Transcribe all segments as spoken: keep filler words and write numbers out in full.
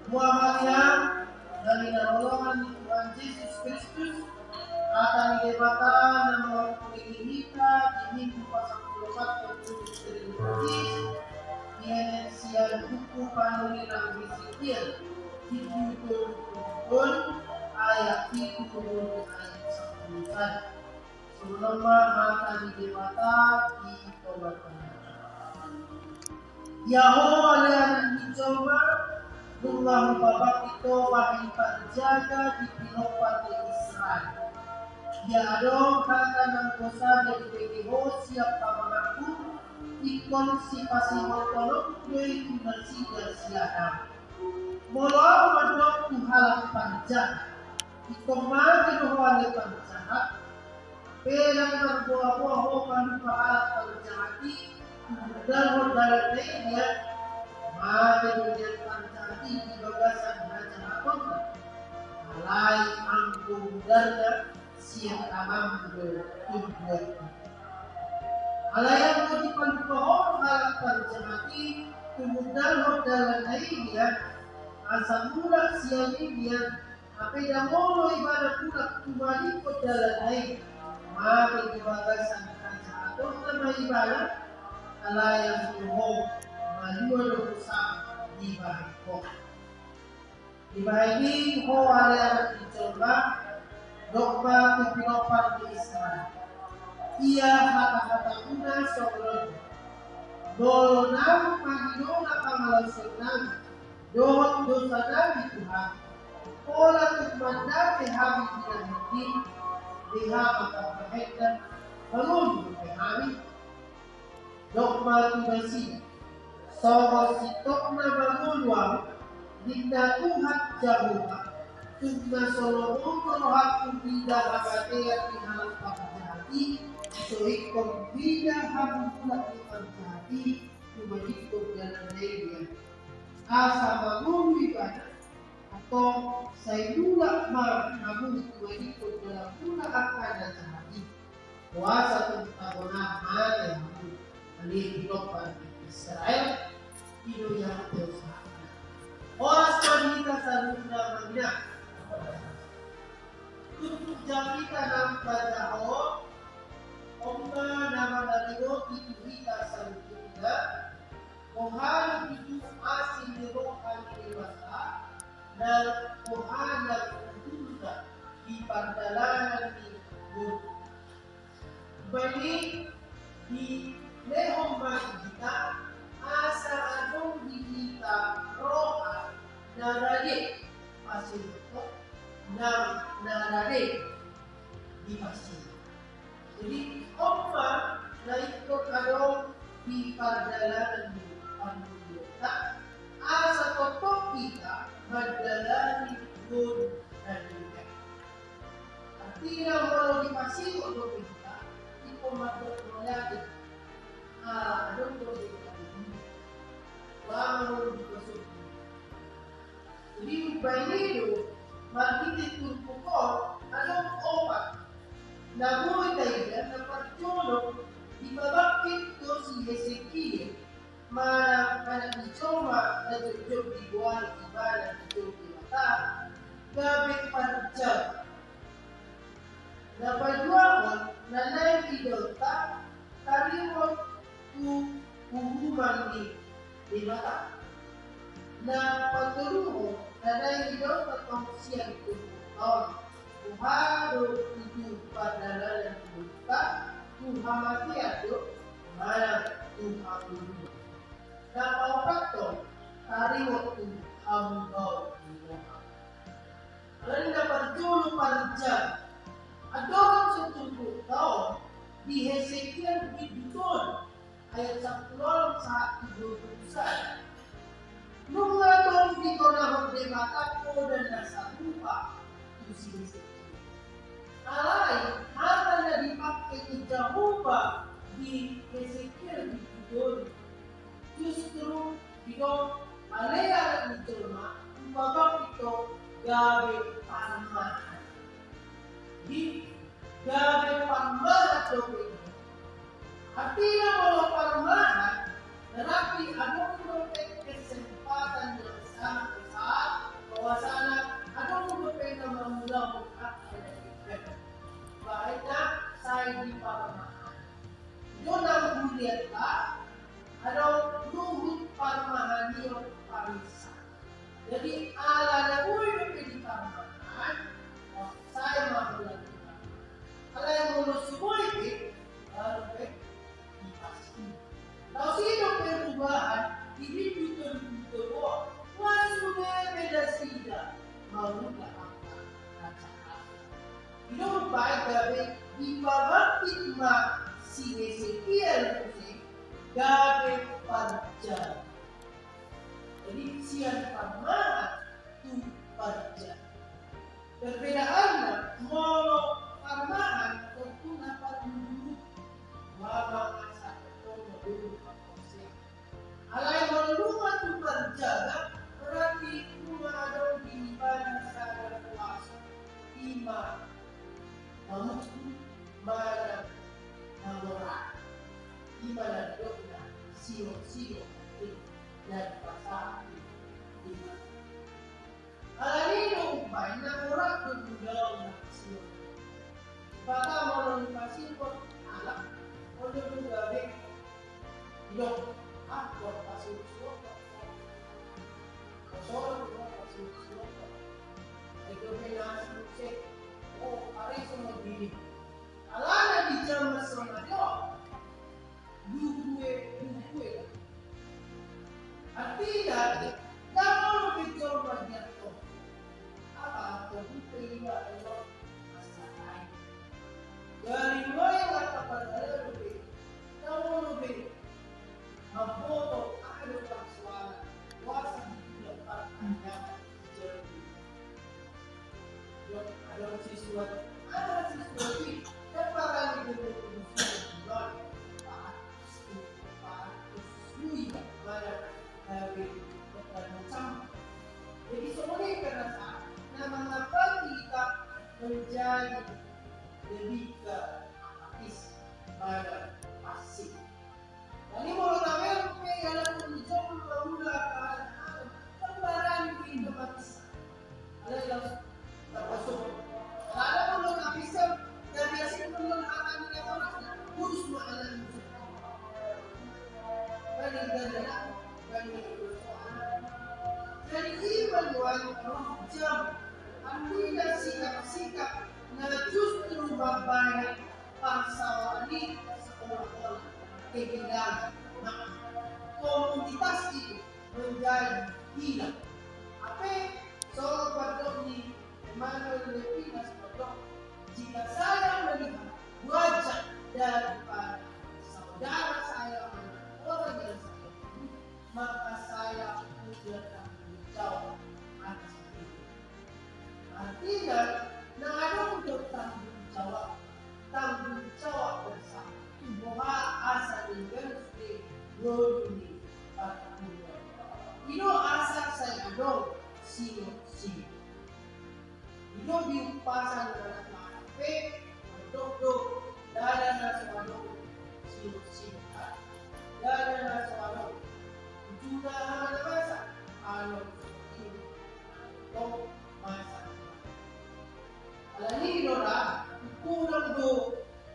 Muhammadiyah, na hinaholongan ni Tuhan Jesus Kristus, hata ni Debata na mangulahon hita di Minggu pasampuluopat Trinitatis, di sian buku Panurirang Hesekiel, bindu tolu pulu tolu, ayat pitu tolu ayat sampulu sada. Songon on ma hata ni Debata di tonga-tonga. Ia ho ale anak ni jolma, nunga hupabangkit ho bahen parjaga di pinompar ni Israel. Ia adong hata na manggohi sada dibege ho sian pamanganku, ingkon sipasimbolhononku do i tu nasida sian ahu. Molo ahu mandok tu halak parjahat, ingkon mate do ho ale parjahat. Pe ndang marboa-boa ho palupa halak parjahat i, tumundalhon dalan na i nian. Mate do nian parjahat i di bagasan hajahatonna. Alai anggo mudarna sian Amang do tumbuan. Alai anggo dipalupa ho halak parjahat i, tumundalhon dalan na i nian, asa mulak sian i nian, hape ndang olo ibana mulak tumalingkon dalan na i, mate di bagasan hajahatonna ma ibana. Alai anggo ho, malua do husa dibahen ho. Dibahen i ho ale anak ni jolma, dok ma tu pinompar ni Israel. Ia hata-hatangku na songon on. Molo naung mangidola pangalaosion nami dohot dosa nami tu hami, pola tung mandate hami binahen i, beha ma pangbahenna, mangolu dope hami? Dok ma tu nasida, songon sintongna mangolu ahu, ninna Tuhan Jahowa, tung na so lomo rohangku mida hamatean ni halak parjahat i, so ingkon mida hamumulak ni parjahat i, tumalingkon dalan na i nian. Asa mangolu ibana, antong sai mulak ma hamu tumalingkon dalanmuna angka na jahat i. Boasa tung tabo na mate hamu, ale pinompar ni Israel? I do ia hata ni Jahowa. Horas ma di hita saluhutna, amang inang. Tung jamita na mbaca ho, on ma na manaringoti tu hita saluhutna, boha do tutu asi ni roha ni Debata, na boha na hundulna di pardalanan ni ngolu. Bahen i dilehon ma di hita, asa adong di hita roha na rade pasingot, na, na rade dipasingot. Jadi, on ma na ingkon adong di pardalanan ni parngoluonta, asa tongtong hita mandalani ngolu na denggan. Artina molo dipasingot dope hita, ingkon mandok mauliate. Ala adong dope hita di dunia. Ulang molo dipasingot. Jadi umbahen i do, marhite turpuk on, adong opat na boi taida. Na parjolo, dipabangkit do si Hesekiel, manang anak ni jolma na jotjot diboan ibana di jolo ni Debata, gabe parjaga. Na paduahon, na naeng idaonta taringot tu uruman ni Debata. Na patoluhon, na naeng idaonta tong sian turpukta on, boha do tutu pardalanan ni ngolunta, tu hamatean do manang tu hangoluan. Na paopathon, taringot tu hamubaon ni roha. Alani na parjolo parjaga. Andorang so turpukta on, di Hesekiel bindu tolu, ayat sampulu onom sahat tu dua pulu sada. Nunga tong ditonahon Debata poda na sarupa tu si Hesekiel. Alai hata na dipangke ni Jahowa di Hesekiel bindu tolu, justru didok, ale anak ni jolma, hupabangkit ho gabe parmahan. Di gabe parmahan dope i. Artina molo parmahan, berarti adong dope kesempatan yang sangat besar Bahwasana adong dope na mangulahon angka na denggan, baen na sai diparmahan. Di na huliat, adong luhut parmahanion parinsa. Jadi ala na boi dope diparmahan, sai ma holan diparmahan. Alai molo so boi pe, baru pe dipasu. Laos i do perubahan di bindu tolu pulu tolu on, laos sude pe nasida mangula angka na jahat. I do umbaen gabe dipabangkit ma si Hesekiel muse gabe parjaga. Jadi sian parmahan tu parjaga. Perbedaanna, molo parmahan tontu na parluru, mama asa tontu na dulu parkonsea. Alai molo nunga tu parjaga, berarti nunga adong di ibana sada kuasa. Ima mamukul, manang mangorari. Ima na didok na siok-siok, na dipasahat. Alani do umbaen na horas do mangulahon na siok. Bata molo dipasingkop halak, olo do gabe didok, ah, buat pasiuk-siuk. Pasoro do pasiuk-siuk. Ai dope na siuk-siuk. Oh, are so mau diri. Alana di zaman sonari on. Duhue, duhue. Artina, ndang olo be jolma diantong. Apa antong pe iba elok masalai. Dari mulai kata pardalanan be, ndang olo be mamboto aha do parsoalan, kuasa di dalam partanyakan. Adong siswa, adong siswa i, kan parani dengan kondisi bulan, paat, paat, sui, mana, eh, macam. Jadi, semuanya karena saat, nah, mengapa kita menjadi lebih ke apatis, pada pasif? Jadi molo na memang pe ialap tu jom mangula angka na, kan barani pe inda mati. Alai laos tapasuk. Alana molo na bisa, na biasa molo na akan dia orang, urus ma anak musuh. Bani ganda, bani persoalan. Jadi iman wan roh jam. Artina sikap-sikap na justru mambahen parsaoran i seolah-olah kehilangan makna. Komunitas itu menjadi hilang. Hape songon pandok ni Emanuel Levinas, pandok, jika saya melihat wajah daripada saudara saya, orang yang saya bunuh, maka saya punya tanggung jawab atas diri. Artina, na adong do tanggung jawab, tanggung jawab bersama. Boha asa denggan sude ngolu ni parpudi. I do asa sai adong siok-siok. I do di umpasan anak manuk pe, mandok do, ndada na so adong siok-siok. Ndada na so adong. Juna hama na masa, adong siok-siok. Tong masa. Alani i do ra, hurang do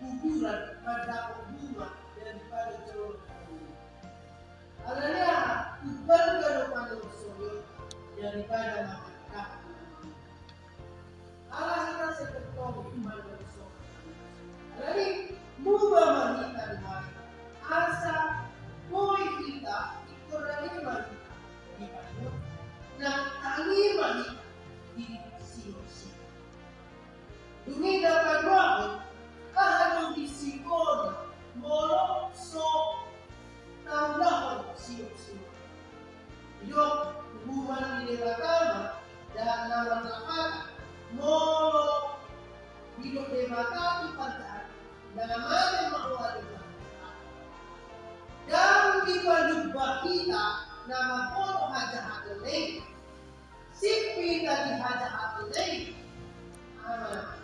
kuburan mandapot bunga daripada jolo. Alani aha, umbalga do panonsoyon daripada mangandap. Ala hita sai tongtong manonsoyon. Alani, muba ma hita nuaeng, asa boi hita, ingkon rade ma hita dipaingot, nang tangi ma hita disinosino. Dung i na paduahon, aha do di singkona molo so taulahon siok-siok. Didok uhuman ni Debata ma, da na marlapatan, molo didok Debata tu parjahat, na mate ma ho ale parjahat. Ndang dipalumba hita na mamboto hajahaton na i. Sip hita di hajahaton na i. Aha,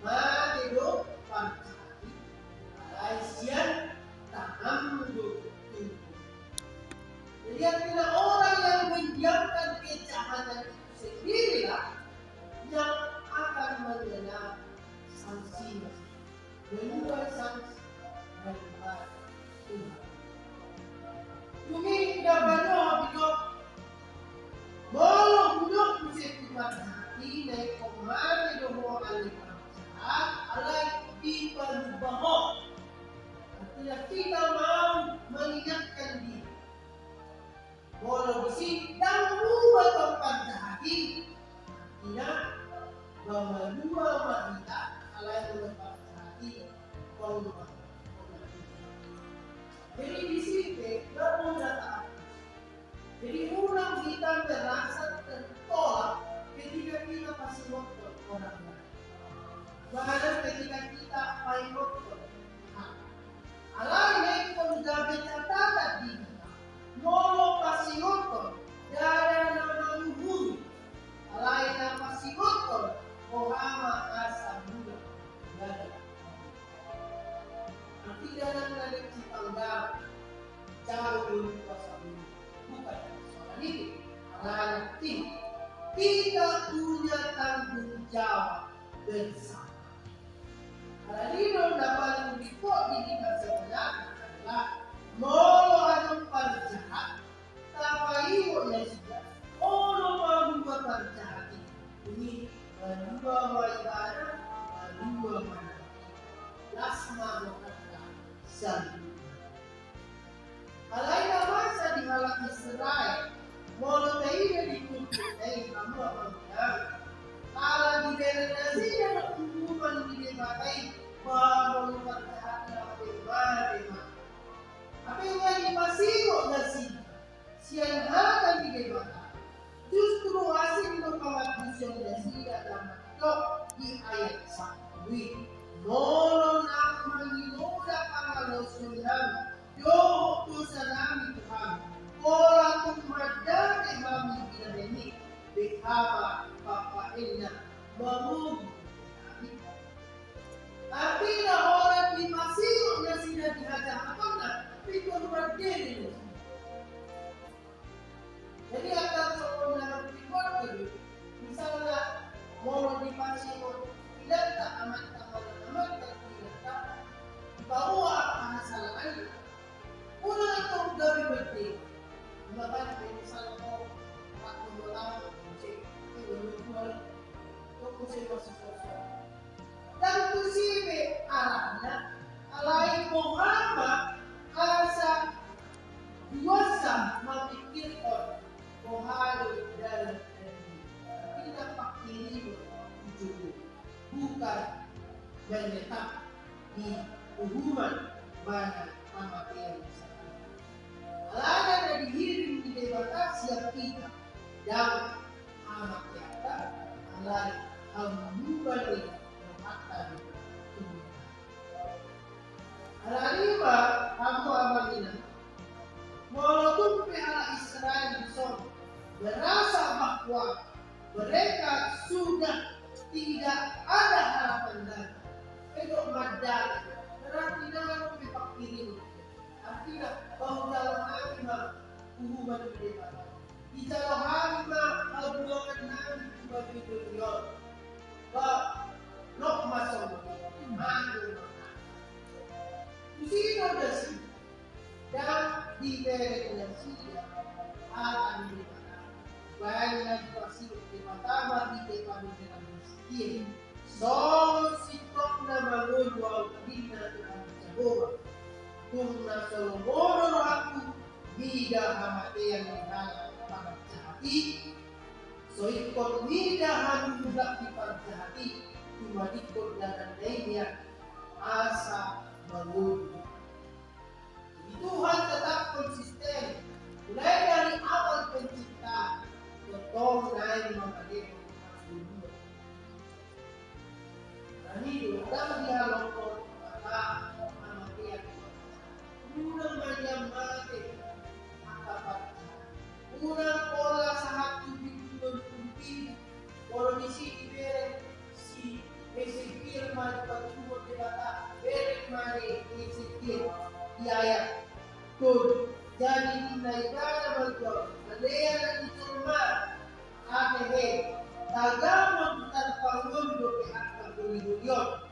mate do parjahat i, alai sian tanganmu do tumbu. Jadi artina orang yang mendiamkan kejahatan itu sendiri Sanksi, menuai sanksi daripada Tuhan. Dung i na paduahon didok, molo hudok muse tu parjahat i, na ingkon mate do ho ale parjahat, alai dipalupa ho. Artinya, kita mau mengingatkan diri. Molo disi ndang muba tong parjahat i, artina, ba malua ma hita, alai molo parjahat i, tong ma. Jadi disi pe, ba muba tong. Jadi unang hita merasa tertolak ketika kita pasingothon orang lain. Bahkan ketika kita paingothon. Alai ingkon gabe catatan di hita, molo pasingothon, ndada na manguhumi. Alai na pasingothon, boha ma asa mulak. Ndada. Arti dalan na dengki panggalan. Jauh dulu kuasa dulu. Bukan soal itu. Alai kita punya tanggung jawab bersama. Alani do na paling dipot di hita sebenarna adalah molo adong parjahat, tapaingot nasida, olo pamuba parjahat i. Dung i, malua ma ibana, malua ma ibana. Las ma rohanta saluhutna. Alai na masa di halak Israel, molo taida di turpukna i, hamu amang inang, ala dibereng nasida do uhuman ni Debata i, ba molo parjahat i, hape mate ma. Hape nga dipasingot nasida sian hata ni Debata, justru asing do pangantusion nasida na mandok di ayat sampulu i, molo naung mangihuthon pangalaosion nami dohot dosa nami tu Ho, pola tung mandate hami binahen i, beha ma pampahenna mangolu hami. Artina holan dipasingot nasida di hajahatonna, ingkon mandele nasida. Jadi, angka songon na marpikir tadi, misalna, molo dipasingot inanta, amanta, manang amanta, inanta, dipaboa angka hasalahan i, unang antong gabe mandele. Makana, misalna, ho, rap molo tau, cek, itu, itu, itu, itu, itu, itu, Ndang tusi be arahna, alai boha ma asa huasa mamikirhon boha do dalan na denggan. Hita pangkirimon tu jolo, bukan menetap di uhuman manang hamatean. Alana na dihirim ni Debata sian hita, ndang hamateanta, alai hamuhuman ni rohanta do. Alani i ma, hamu amang inang, molo tung pe halak Israel dison merasa bahwa mereka sudah tidak ada harapan lagi, pe didok mandele, berarti ndang adong be pangkirimon. Artina, ba hujalo hami ma uhuman ni Debata. Dijalo hami ma habuangan nami tu Babilon. Ba, lok ma songon i, mate ma. Tusi do nasida. Ndang dibereng nasida hata ni Debata. Baen na dipasingot Debata ma di Debata ni Debata. Songon sintongna mangolu ahu, ninna Tuhan Jahowa. Tung na so lomo do rohangku mida hamatean ni halak parjahat i, so ingkon mida hamu mulak di parjahat i, tumadingkon dalanna i nian asa mangolu. Jadi Tuhan tetap konsisten, mulai dari awal penciptaan, tongtong naeng mangalehon hangoluan. Alani i do, ndang dihalongkon hata hamatean. Unang ma nian mate angka parjahat. Unang pola sahat tu bindu tolu pulu pitu. Molo disi dibereng si Hesekiel ma dipatuduhon Debata, bereng ma ni Hesekiel di ayat tolu. Jadi ninna ibana ma tu ahu, ale anak ni jolma, ate he, tagamon tarpanggol dope angka holiholi on.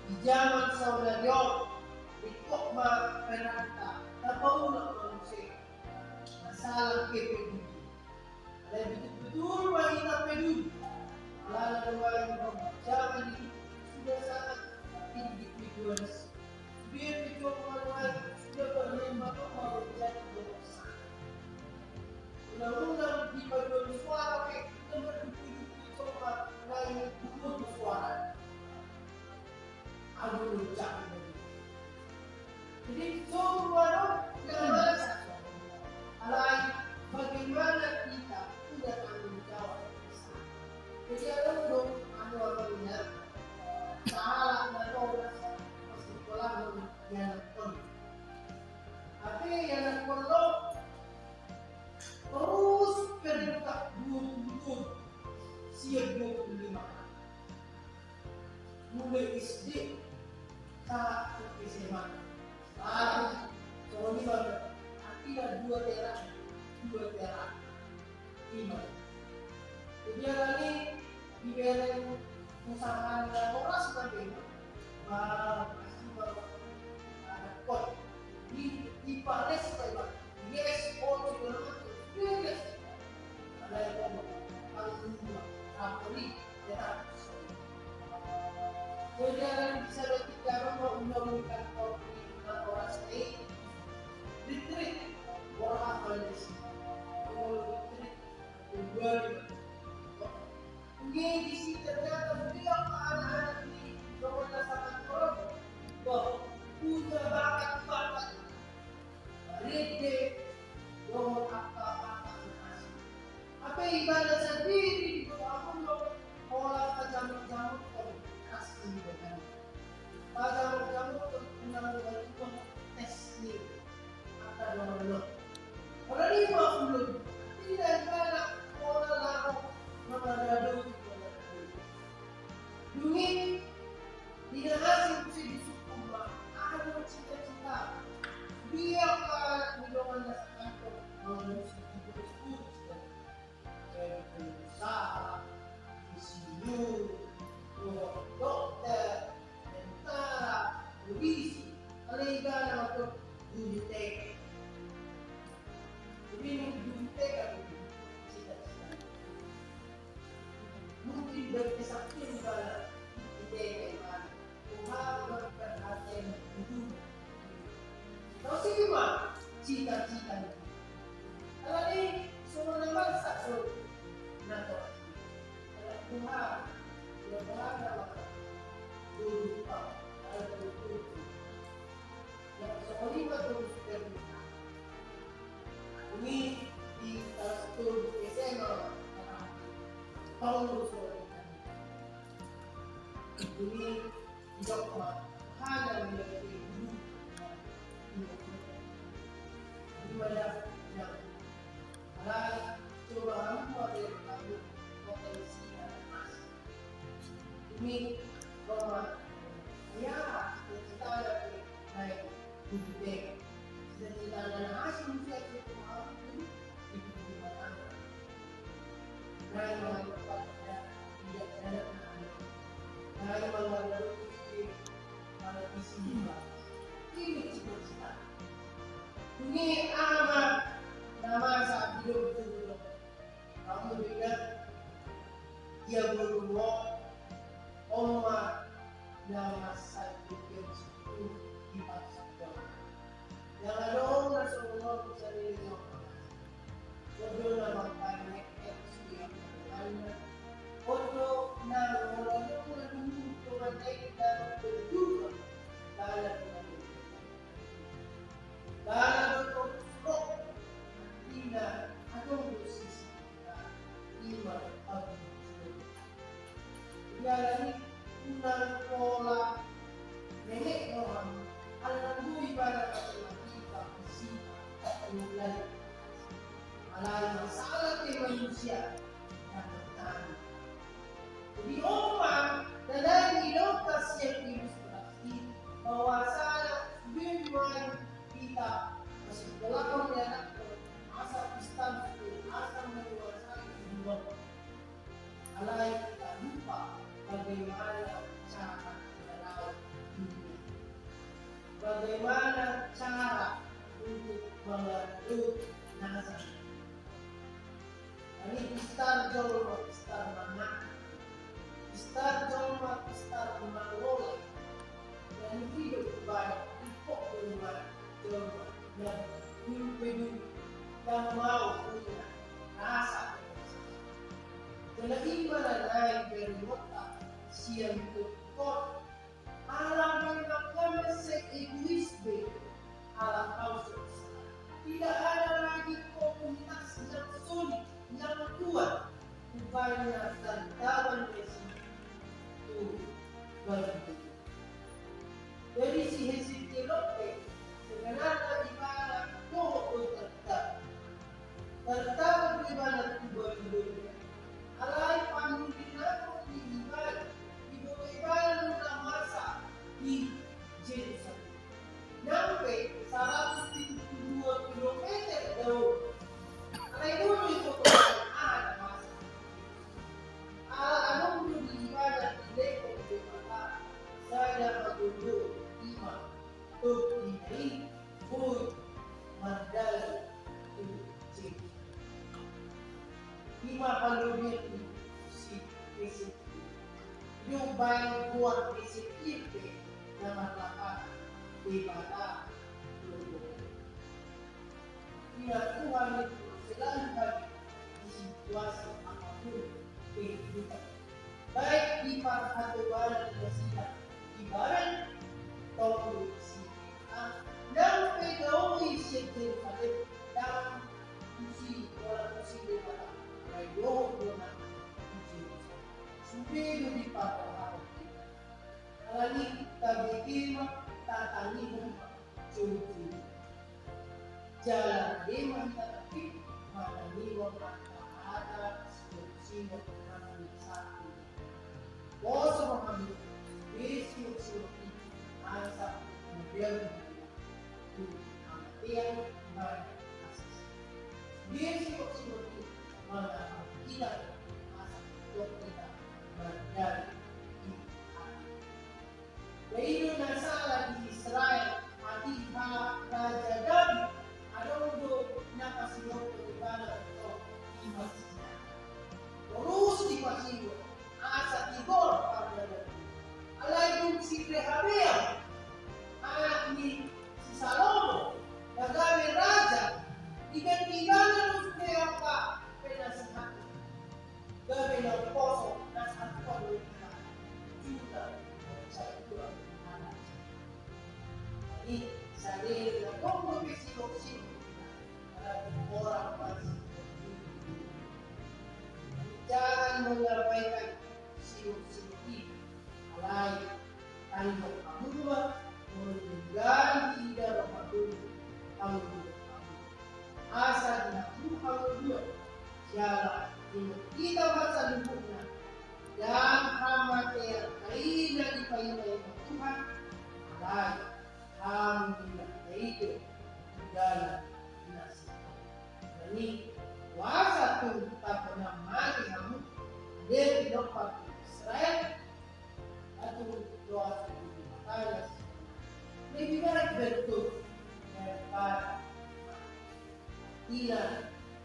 Di jaman saonari on, ringkot ma peranta na paulak ma muse masalah kepeduli. Alai betul-betul ma hita peduli. Alana nuaeng di jaman i sudah sangat individualis. Sudah pe jolma nuaeng sudah berlomba-lomba mau jadi nomor satu. Undang-undang di paduan suara pe, nomor dua puluh tujuh jolma nuaeng dua puluh suara. Aduh, ucap. Jadi, so, baru, nggak masalah. Alai, bagaimana kita punya tanggung jawab besar? Jadi, ada dong, anu, anunya, salah, nggak tahu, masih sekolah, ya, nonton. Tapi, ya, nonton, terus, kan, dua puluh, siap dua puluh lima. Mulai S D sahat tu S M A. Ah, songon i ma, artina dua tera, dua tera. Ima. Jadi, alani dibereng usaha na horas na bema. Ba, pasti ba, ada kot. Di, di pares, Pak, Iba. Yes, oh, segala macam. Yes. Ada yang ngomong, kalau dua, apa nih? Ya, tak. Jadi, ada yang bisa berpikir, mau undang-undang kantor di kantor asli. Retreat. Orang apa di sini? Oh, retreat. Dua, lima. Nge di si ternyata beliau anak-anak di Dongan Nasakantor. Bah, punya bakat-bakat. Rede, dongan apa-apa nasi. Apa ibana sendiri di bawah Allah, pola pajamuk-jamuk, kasih dengan Pajamuk-jamuk tu unang lupa-lupa tes ni. Angka dua puluh. Ora lima puluh. Tidak ada orang lalu mengadadu. Dungi, tidak asing si disukuma. Ada cita-cita. Dia anak di Dongan Nasakantor. Mengurusi tugas-tugas. Jadi pengusaha, insinyur, dokter, tentara, polisi, alai ibana ma guru T K. Jadi guru T K itu cita-cita. Mungkin berkesaktian ibana di T K ibana. Tuhan memberikan hati yang hidup. Kau sih cuma cita-cita. Kalau ini semua nama satu. Nah, kalau Tuhan, ya Tuhan, apa? Dulu, Pak, ada dulu. Yang semua lima terus terbuka. Ini di kelas tujuh S M A. Tahun dua ribu sembilan. Ini jawab hana menjadi guru. Di mana yang halal coba hampa dari kamu potensi dan emas. Ini Roma. Ya, cita-cita dari naik. Bujute, cita-cita na asing siap itu mau itu di rumah tangga. Nai mangandung pada tidak ada anak. Nai mangandung istri pada isi lima. Ini cita-cita. Ini ama nama saat hidup itu. Kamu ingat, ia berumur, oma, nama sakit yang sepuluh di pasar. Yang ada orang semua bisa dilihat. Bodoh nama banyak yang sudah berlalu. Bodoh nama orang yang sudah dulu, Tuhan, dan berdoa. Dalam Bala do torus roh, artina adong do sisi ima abu. Dialani unang pola menek roham, ala nang boi bala pake mati bak sisi. Alai masalah pe manusia dan bertani. Jadi on Bagaimana cara untuk mengatur nasa? Jadi, pistar jolma, pistar mangan. Pistar jolma, pistar mangola. Jadi, hidup baik, ipok rumah jolma yang hidup, yang mau punya rasa. Jadi, mana naik dari kota siang ke kota. Ala memang kami se-egois be, ala kau sukses. Tidak ada lagi komunitas yang solid, yang kuat, rupanya tantangan Yesus itu bagi kita. Jadi si Hesekiel pe sebenarnya ibana dohot do tantangan. Tartaon do ibana tu Babilonia. Alai panulingahon ni ibana, diboto ibana do na masa di Jerusalem. Nang pe saratus pitu pulu dua kilometer daob. Alai boi do diboto ibana aha na masa. Ala adong do di ibana dilehon Debata sada hagoluan, ima tondi na i boi mandalani tu Jerusalem. Ima halobian ni si Hesekiel. Dibaen goar Hesekiel pe na marlapatan Debata do goar. Ia Tuhan itu selalu hadir di situasi apapun kehidupan. Baik di parhatobanan nasida ibarat tong di si A, nang pe gabe sian Jerusalem, nang tusi, wala tusi Debata, alai dohot do na di Jerusalem. Sude do diparrohahon Debata. Alani tabege ma, tatangihon ma. Jujur. Jala ema hita tapi manangion angka hata siwak-siwak nang satu. Poso ma hami, be siwak-siwak i, asa model tu hamatean, ibarat asis. Be siwak-siwak i, manang hita, asa tok hita, mandali di hati. Jadi do na sala di Israel, atik Raja Daud, adong do na pasingot tu ibana tong i ma si Nathan. Torus dipasinggot, asa tigor pardalan. Alai dung si Rehabeam, anak ni si Salomo, na gabe raja, diganti ibana do sude angka penasihat. Gabe na umposo na satu juta. Jadi sadari na tonggo pe sibuk-sibuk. Jangan mengabaikan sibuk-sibuk ini. Alai tangihon hamu ma, molo denggan ida roha hamu, hamu. Asa di hamu hamu dua, jala di hita ma saluhutna, ndang hamatean i na dipaima-ima Tuhan, alai hamu na i do di dalam nasi. Jadi kuasa tu taponam mate hamu, dari nomor Israel, Atur doa sebelum makan. Lebih baik berdoa daripada mati. Artinya,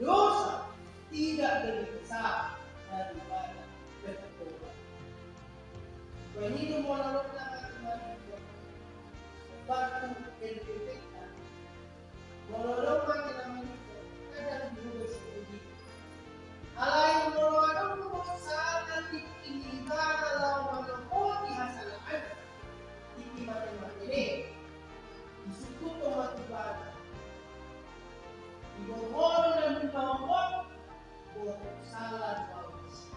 dosa tidak lebih besar daripada berdoa. Begitu monolog, waktu L P P K. Molo adong ma hita na mangido, kadang diulos i. Alai molo adong do saat na tingki ni ibana laho manopoti hasalaan, tingki mate-mate ne, disungkun do ma tu ibana. Diboto na nunga on, boto sala do ahu disi.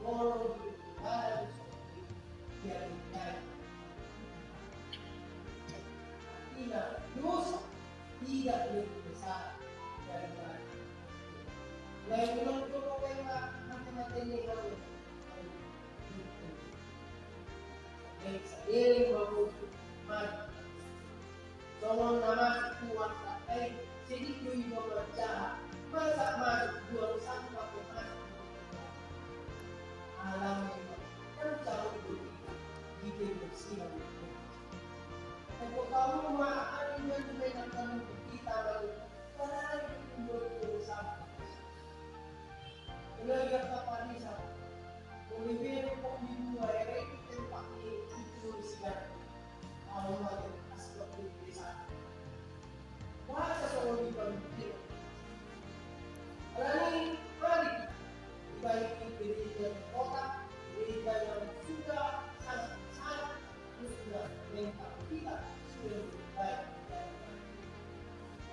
Molo di ibana do sopi, dia menjadi. Artinya, dosa tidak lebih besar daripada. Lain bilang, coba memang mati-mati ini kalau Sadari ma mati. Songon na masuk tu warteg, sedikit do iba manjaha, masa masuk dua sangka pe masuk. Alami ma, kan jauh do hita di kebersihan. Kamu ma akan menjadi mainan kamu kita lalu. Karena itu buat urusan. Benar ya, Pak Parisa? Boleh biar kok di dua ya, itu tempat ini, itu segala. Kalau mau masuk ke desa. Bahasa selalu dibantu. Alani, mari kita baik di gereja kota, gereja yang sudah sangat besar, itu sudah mental kita sudah lebih baik dari kemarin.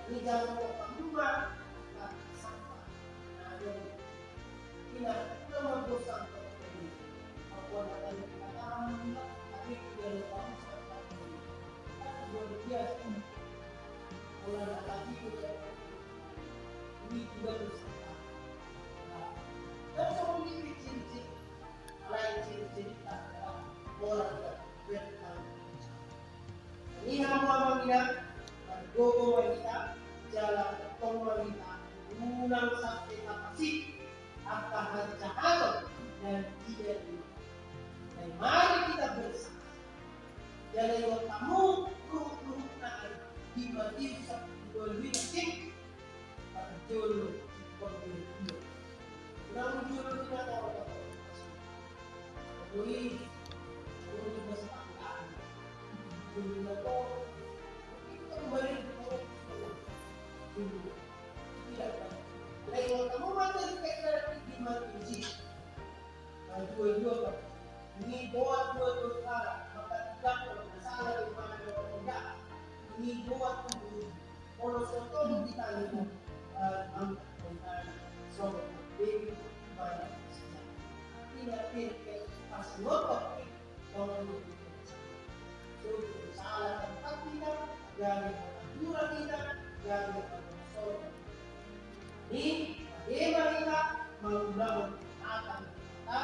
Ini jangan lupa rumah, sampah. Nah, jadi, ina, kita membosan. Apa yang kita tahan, tapi kita lupa sampah. Kan luar biasa. Kalau ada lagi, ini juga bisa. Nah, dan soal ini ciri-ciri, lain ciri-ciri kita adalah orang yang bertanggung jawab. Ini hamu amang inang, margogo ma hita, jala tongtong ma hita, unang sampe tapasip angka hajahaton na dia i. Nah, mari kita bersaksi. Jala iboto hamu ruhut-ruhutna di Matius sapuluh dua, parjolo, parjolo. Nang jolo di na tau. Oi, oi, mas pangkat. Jolo na tau. Kita kembali ke jolo. Tidak, Pak. Lain kamu mati di kena di mati. Nah, dua-dua, Pak. Ini buat dua-dua, Pak. Maka tidak, kalau masalah di mana dia tidak. Ini buat tubuh. Kalau soto di tali, eh, angkat dari tali, soto, baby, banyak. Tidak, tidak, pas ngotot, eh, kalau itu. So, salah tempat kita, dari aturan kita, dari soto. Ini, bagaimana kita menggunakan kata kita,